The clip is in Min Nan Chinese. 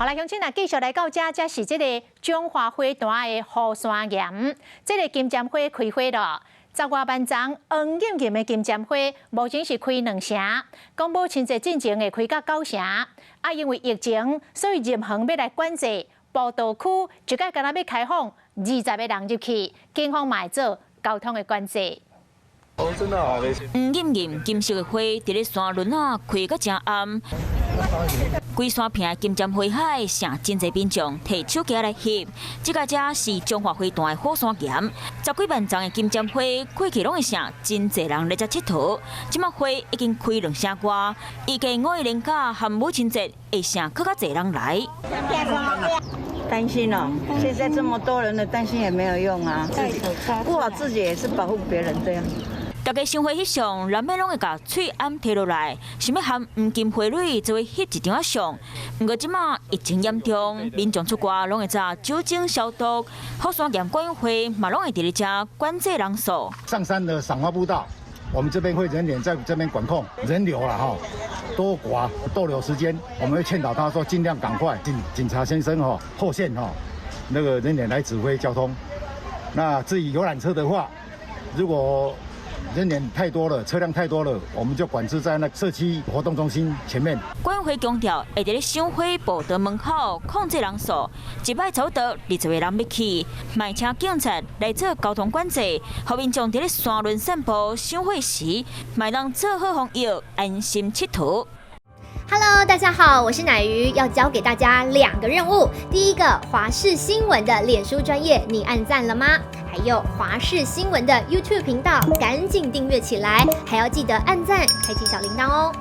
來，鄉親啊，繼續來到遮，遮是這个彰化花壇的雨山岩，這个金針花開花咯。十外萬叢黃艷艷的金針花，目前是開兩成，講母親節進前會開到九成。啊，因為疫情，所以入園欲來管制，步道區一擺干焦欲開放20個人入去，警方嘛會做交通的管制。哦，真的啊！黃艷艷金色的花，佇咧山崙仔開甲誠暗。規山坪的金針花海，成真濟民眾提手機來翕。這个遮是彰化花壇的火山岩，十幾萬叢的金針花開起攏會成真濟人來遮𨑨迌。這擺花已經開兩成外，預計五一連假和母親節會成閣較濟人來。擔心哦，現在這麼多人了，擔心也沒有用啊。顧好自己也是保護別人，這樣。大家賞花翕相，難免攏會共喙罨提落來，想欲含黃金花蕊做伙翕一張仔相。毋過這馬疫情嚴重，民眾出外攏會紮酒精消毒，火山岩管委會嘛攏會佇咧遮管制人數。上山的賞花步道，我們這邊會人員在這邊管控人流啦，哈，多寡逗留時間，我們會勸導他說盡量趕快，警察先生哈後線哈，那個人員來指揮交通。那至於遊覽車的話，如果人員太多了，車輛太多了，我們就管制在那社區活動中心前面。管委會強調，會佇咧賞花步道門口控制人數，一擺差不多20個人入去，嘛請警察來做交通管制，予民眾佇咧山崙散步賞花時，嘛會當做好防疫，安心𨑨迌。 Hello，大家好，我是乃瑜，要交給大家兩個任務。第一個，華視新聞的臉書專頁，你按讚了嗎？還有華視新聞的 YouTube 頻道，趕緊訂閱起來，還要記得按讚，開啟小鈴鐺哦。